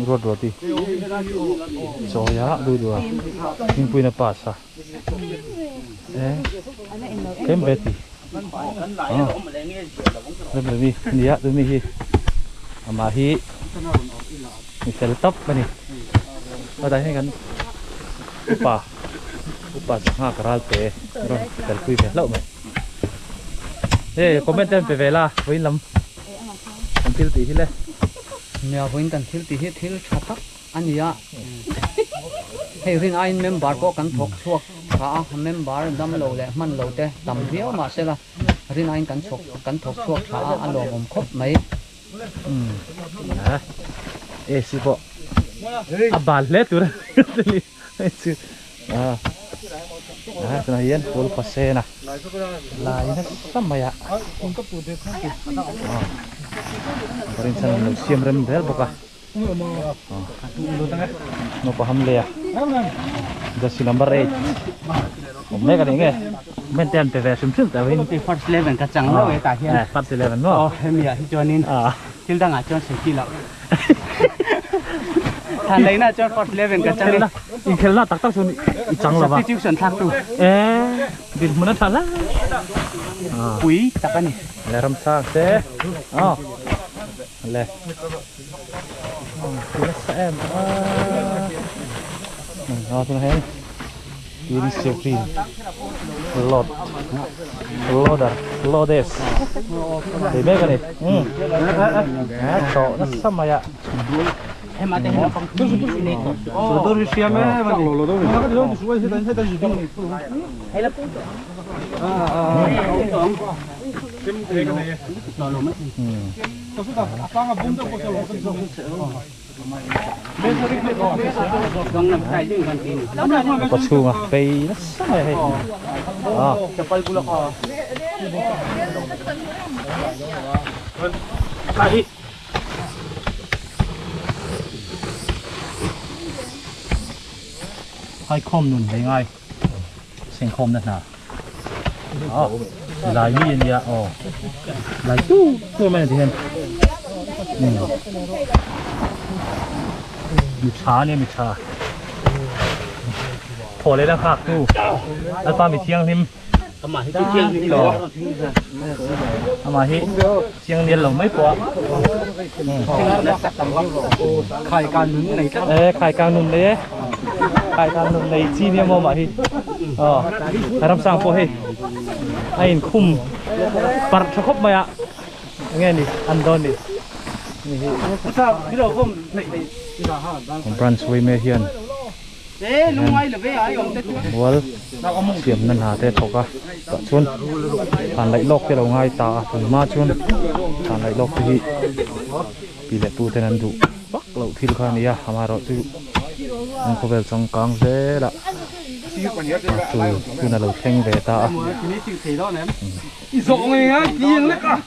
Ruat ruati chawi a duh duh a thingpuiin a pass a tlem ve ti rem remi ania tumi hi amah hi mi fel tawp a ni hetah hian kan upa upa sangha ka ral pe rawn fel pui ve hlauh mai hei comment te an pe ve la vawiin lam kan thil tih hi le. Nia vawiin kan thil tih hi thil tha tak a ni a, hei rin aiin member pawh kan thawk chhuak tha a, member dam lo leh hman lo te tam viau mahsela rin aiin kan chhawk kan thawk chhuak tha a, a lawmawm khawp mai. Umm AC pawh a bal hle tur a ni hei chu a tunah hian pawl pasena lai nasa mai a rinchhan an lo siam rem zel bawk a naupang ham leh a jersey number 8 awm mek a ni nge comment te an pe ve hrim hrim ta vin first 11 ka chang lo e tah hian first 11 maw aw hemi ah hi chuanin thil dangah chuan sawi chi loh Than leina chuan first 11 ka chang e. Inkhelna tak tak chuan i chang lova. Substitution thlak tu. E dinhmun a tha hle. Pui tak a ni. Le ram sang te. Aw. Le. Pui nasa em. A tunah hian Green Secretary Lord Loader Lodes tih mek a ni a tawh nasa mai a Ka chhunga phei nasa mai hei Haikhawm nun ve ngai sengkhawmna hna lai mi a nia aw lai tur tur mai a ni hian mi tha a nia mi tha thaw leh la nghak tu lalpa mi thianghlim amah hi chu thianghlim lo amah hi chiangnial lo mai pawh a khai kang nun nei tlat e khai kang nun nei e khai kang nun nei chi nia maw amah hi aw ramsang pawh hei a inkhum parh tha khawp mai a enge ni an dawn ni ni hi branch wayme hian Mual siamna hna te a thawk a tah chuan thlan laih lawk te a lo ngai ta a tun hma chuan thlan laih lawk te hi pi leh pu ten an duh vak loh thil kha a ni a amaherawh chu an khawvel changkang zel a chu hun a lo thleng ve ta a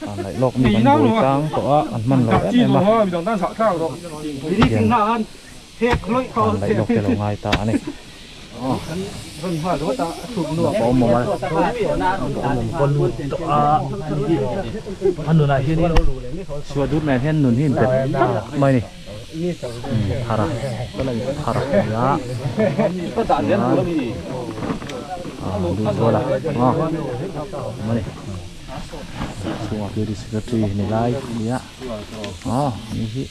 thlan laih lawk mi kan buai tlang tawh a an hman lo em em a tihian. An laih lawk te lo ngai ta a ni. Awm awm a awm awm pawn lut tawh a a nunah hianin chhuah dut nen hian nun hi inbet tlat mai a ni. Thar a thar a ni a chuan duh zual a awm a ni. Chhungah beauty secretary ni lai a ni a aw ni hi.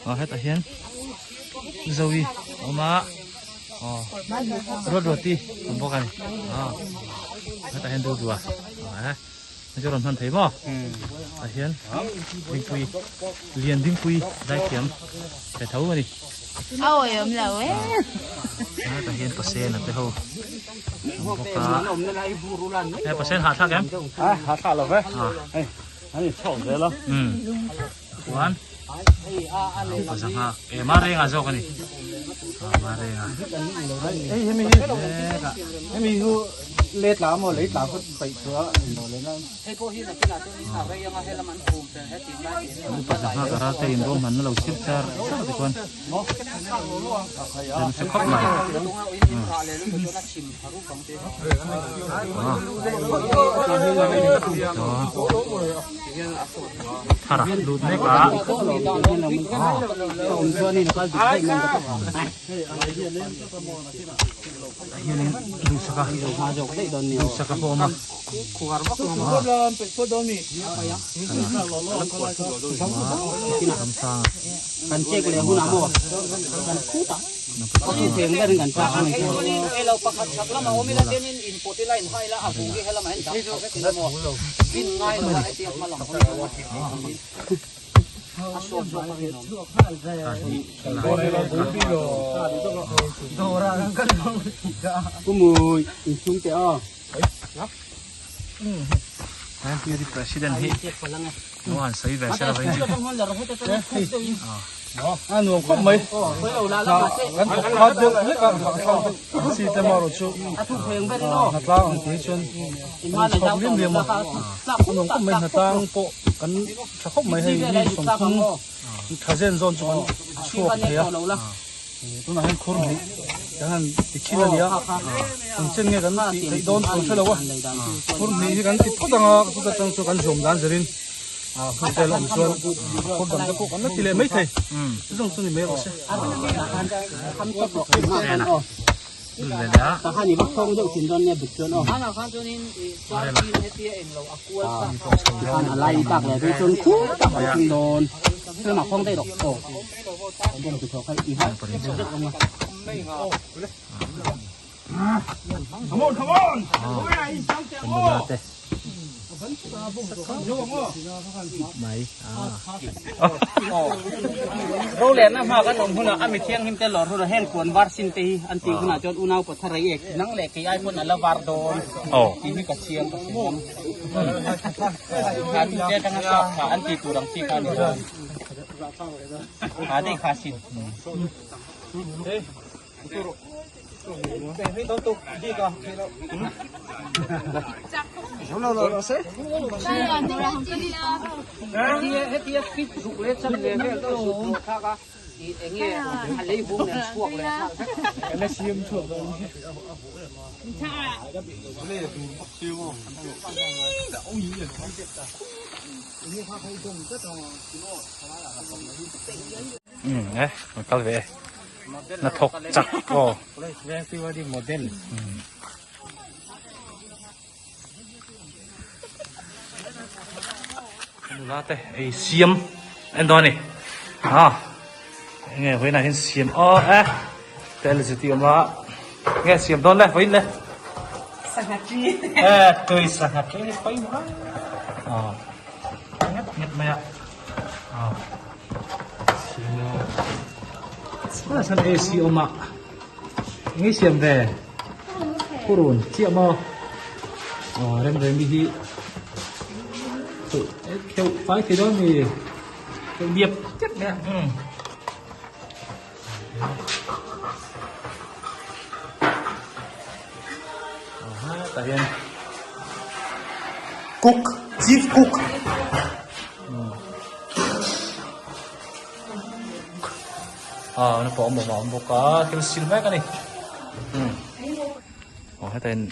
Aw hetah hian Zoe a awm a aw ruat ruati a awm bawk a ni aw hetah hian duh duh a eh hei chu a rawn hman thei maw tah hian dingpui lian dingpui zaithiam ve tho a ni. Hetah hian pasena te ho. He pasel ha thlak em? A ha thlak lo ve. Hei, an in chhawk zel a. Um. Chuan pazanga e ma renga zawk ani. Ma renga. Hei hemi hi. Hemi hu. Le tla maw lei tla khaw paih chu a englo leh na. Hei pawh hi nakinah chuan in a rei anga helam an phum fel he tih lai tih An upa sangha ka ral te in ruahmanna lo siam char char te chuan rem se khawp mai. Thar a lut mek a. Tah hianin duhsaka duhsaka pawh a awm a. Ramsanga. President hi no han sawi ve se la vai A nuam khawp mai kan thawk khat deuh hlek a si te marawh chu hnatlang ang tih hi chuan an chhawk liam liam a a nuam khawp mai hnatlang pawh kan tha khawp mai hei mi sawmthum tha zen zawn chu kan chhuak thei a tunah hian khur hnih kan han ti chhin a ni a eng chen nge kan tih theih dawn tur hre lo a khur hnih hi kan ti phawt ang a chuta tang chu kan zawm dan zirin hun vel a awm chuan khur dang te pawh kan la ti leh maithei chu zawng chu ni mai rawh se. Rolianna hma kan awm hunah a mi thianghlim te lawr hunah heng puan var sin te hi an tih hunah chuan unau pathar rei ek nang leh kei ai pawn a la var dawn tih hi ka chiang ka hre ngam. Kha tu te atanga sap kha an tih tur ang chi kha a ni dawn. Kha daih kha sin. Eh kal ve na thawk chak aw nula te ei siam en dawn a ni ha enge vawiinah hian siam aw e tel zet hi a awm a enge siam dawn le vawiin le sangha chi e tui sangha chi hi pawimawh a nghet nghet mai a. San AC awm a eng i siam ve purun chiah maw aw rem rem hi kheuh fai thei dawn mi kheuh diap diap mai a tah hian cook chief cook ah na pawh awm a awm bawk a thil sil mek a ni aw heta hian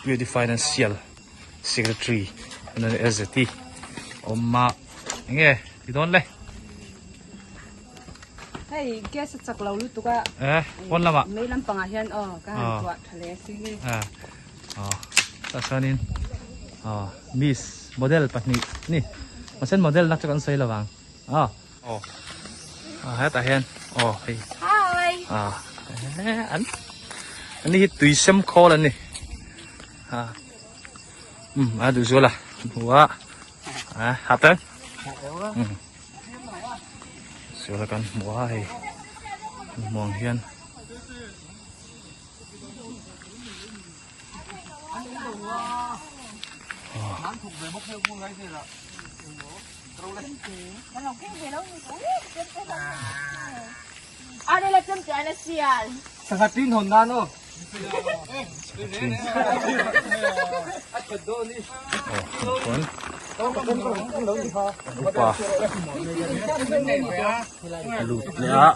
beauty financial secretary LZT awm a enge ti dawn le. Hei gas a chak lo lutuk a. Eh, pawn lamah. Mei lampangah hian aw ka han tuah tha leh si nge. Eh, aw tah chuanin aw miss model pahnih ni. Mahse model nak chu kan sawi lovang. Aw. Aw. Ah hetah hian aw hei. Hi. Ah eh an an hi tui sem khawl an ni. Ah. Um a duh zual a. Hmu a. Ah hap em. Um. Suala kan hmu a hei hmuang hian Upa lut leh a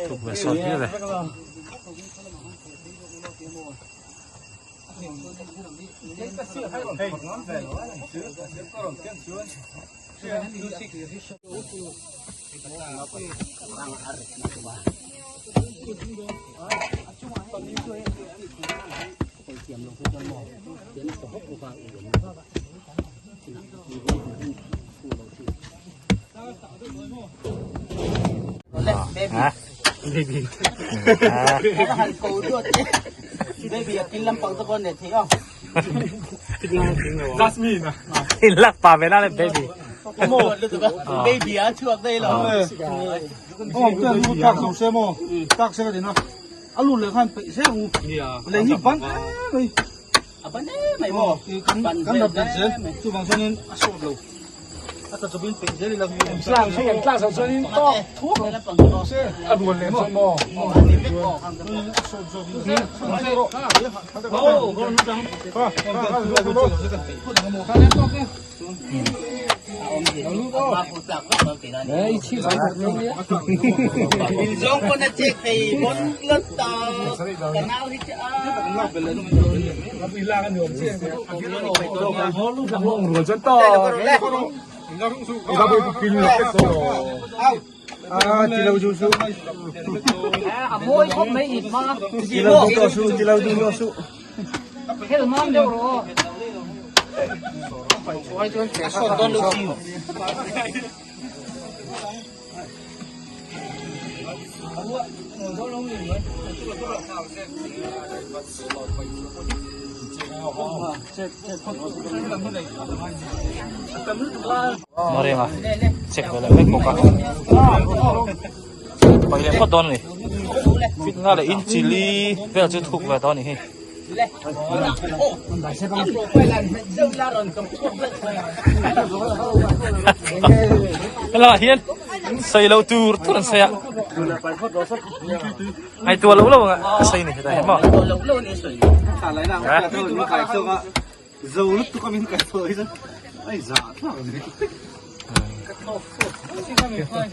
Tukverh sawt viau e. Lak pa ve na le baby. Baby a chuak dei lo. Alu le khan pe se u. Le hi ban mai. A ban mai mo. Kan kan nap dan zel. Chu bang chuanin a sawt lo. A ta chawin pe zel ila. Tlang chu kan tlang zo chuanin tok thuak. A rual le mo. Mo. A sawt zo. Oh, gon tang. Ha, ha, ha. Zawng pawn a chek thei bon lot ta ka nau hi chu a. A mawi khawp mai in hma. Hel mam deuh rawh aw. Marenga check ve leh vek bawk a pai leh phawt dawn a ni fit nga leh in chili vel chu thuk ve dawn a ni hi. Helai ah hian sawi loh tur tur an sawi a ngaihtuah loh loh a sawi a ni hetah hian maw.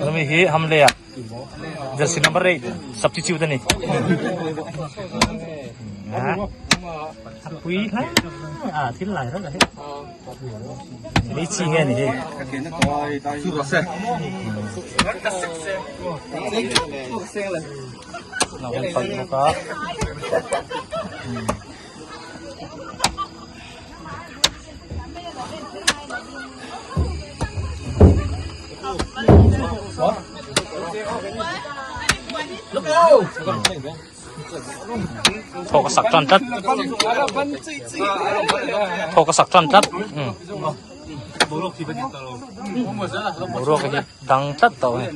Hemi hi Hamle ah jersey number 8 substitute a ni. Pui hle a thil lai reng a hi. Ni chi nge ni hi. Lo en paih bawk a. Thawk a sak tan tlat thawk a sak tan tlat boruak hi dang tlat tawh a ni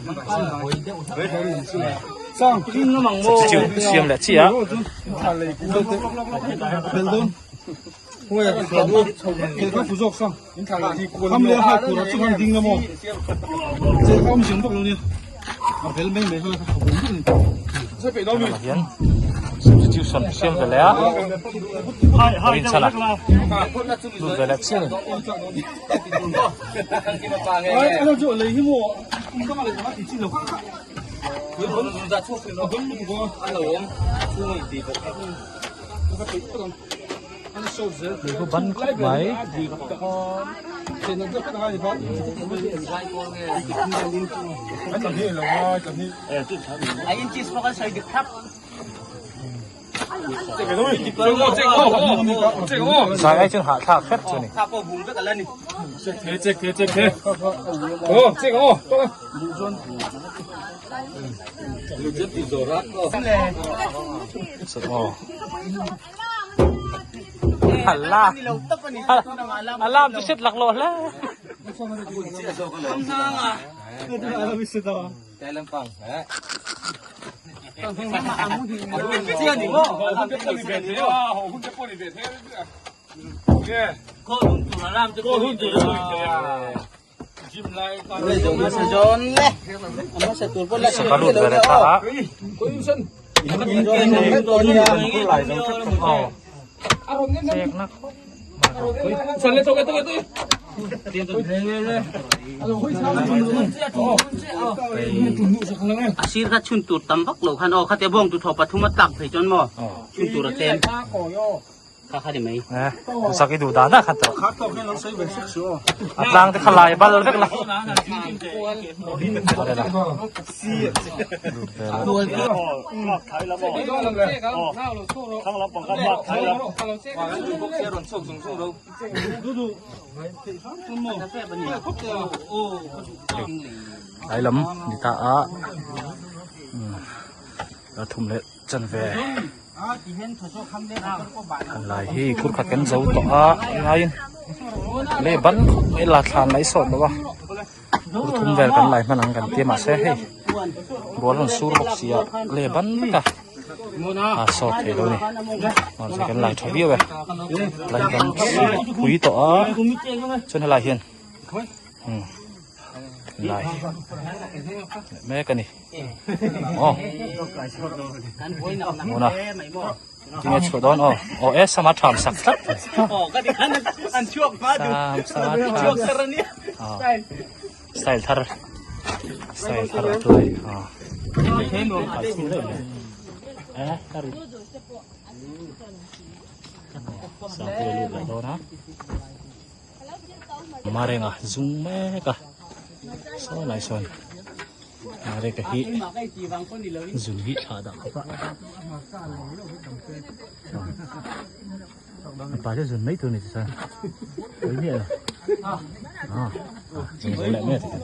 substitute siam leh chiah a. Hian substitution siam ve leh a rinchhan a lut ve leh chiah a ni. Lei chu ban khawp mai. Zai ai chuan hahthlak hrep chu a ni. Alarm chu set lak lo hle. Ka lut ve leh ta a. A sir kha chhun tur tam vak lo khan aw khatia bawng tu thaw pathum a tlak phei chuan maw chhun tur a tlem. Kha kha ni mai. Eh, sak i duh dan ah khan tawh. A tlang te kha lai bal vek la. Are la. Lai lam ni ta a. Thum leh chan ve. An lai hi khur khat kan zo tawh a ngaiin leh ban khawp mai la thlan mai sawt lo a khur thum vel kan lai hman ang kan tia mahse hei rual rawn sur bawk si a leh ban vek a a sawt thei lo a ni mahse kan lai tha viau e lai kan phui tawh a chuan helai hian lai mek a ni. Aw Muna Tinge chhuah dawn aw aw e sama tham sak tlat sam sama tham style thar style thar a tlai a eh kari sangpui lut leh dawn a Marenga zung mek a saw lai sawn Mareka hi zun hi thlah dah khawp a mipa chu zun mai tur ni tichuan pawi miah lo ah zun zo leh mai a tikhan.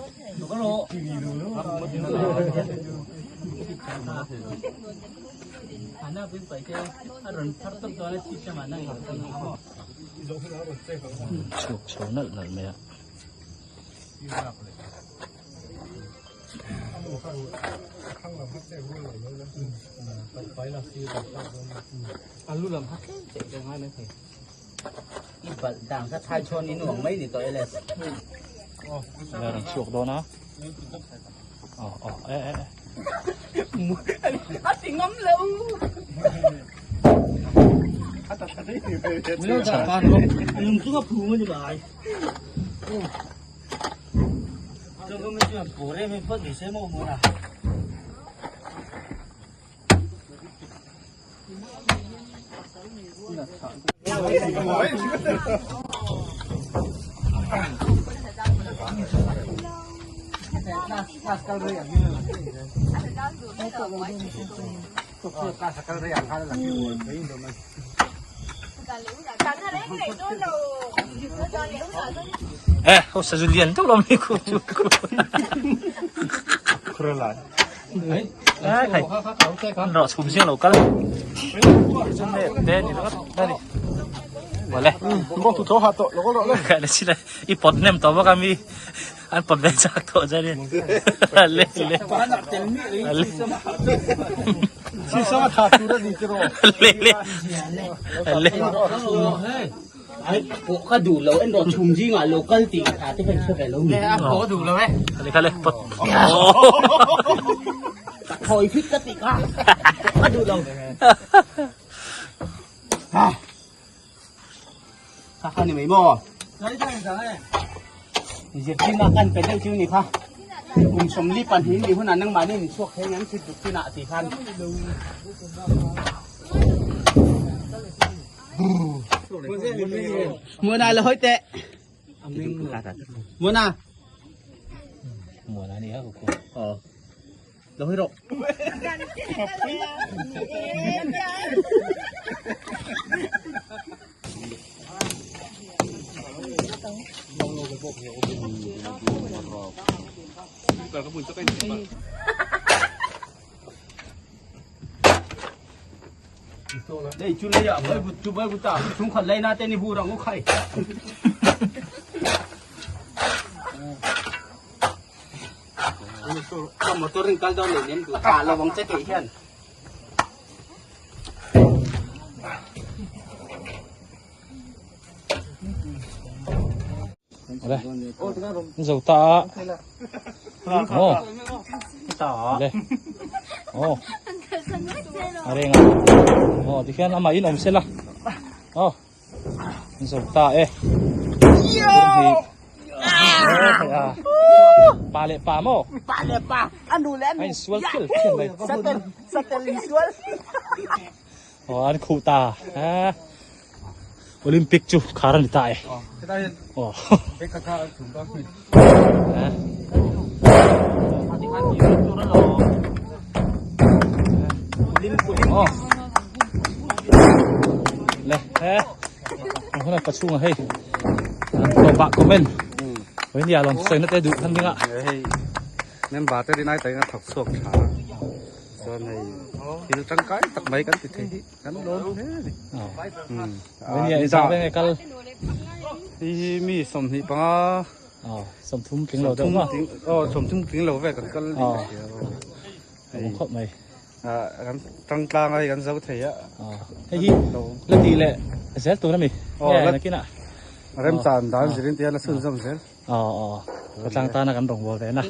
Chhuak chho nalh nalh mai a. La rawn chhuak dawn a. Aw aw e e e. Eh, ho sa Julian tu lo mi khu chu khu. Ai thầy. Nó chùm riêng lo kal. Te ni lo ta ni. Wale. Bawng tu tho ha tawh lo lo le. Cái này chỉ là i pot nem to baka mi an pot ve chak to ja ni. Le le. Le. Si sama tha tur a ni tiraw. Le le. Le. Pawh ka duh lo en rawh chhum zingah lo kal tih ka tha te khan hre ve lo ni. Pawh duh lo e. Khale khale pot. Ka thawi fit ka tih kha. Pawh ka duh lo. Kha kha ni mai maw? Zirtirna kan pe deuh chu ni kha. Kum sawmli pahnih ni hunah nangmahni in chhuak thei ang thil tuk chinah tih khan. Muna la hoi teh. Muna. Muna ni ha ko. Ờ. Lo hoi rawh. Đây chú lấy ạ, với chú với bút tả, chúng khẩn lấy na tên đi hù rằng ngũ khay. Ka motor in kal dawn leh nem duh ta lo ang che kei hian. Le. Zo ta. Oh. Le. Oh. A renga. Oh, tikhian ama in awm sela. Oh. Zo ta e. Pa leh pa maw? Pa leh pa. A nu leh a nu. A insual phial phial mai. Satel, satel insual. Oh, an khuh ta. Olympic chu khar a ni ta e. Oh. Oh. Le, he. Ang huna pachunga hei. An to ba comment. Hoi nia lom soi na te du than dinga. Hei. Member te rinai tai na thok chuak tha. Chuan hei thil tangkai tak mai kan ti thei hi kan lawm hle a ni. Hoi nia i zang veng e kal. Hei hi mi 25 Ờ, 30 tling lo deuh ma. Aw, 30 tling lo ve kan kal ding ka hria. Awm khawp mai. Kan tang tlang a hei kan zo thei a. Hei hi la tih leh zel tur a mi. Aw, la kinah. Remchan dan zirin tia la chhunzawm zel. Aw, aw. Khawtlang tana kan rawngbâwl ve na.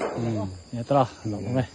Nia tawh a, lo awm e.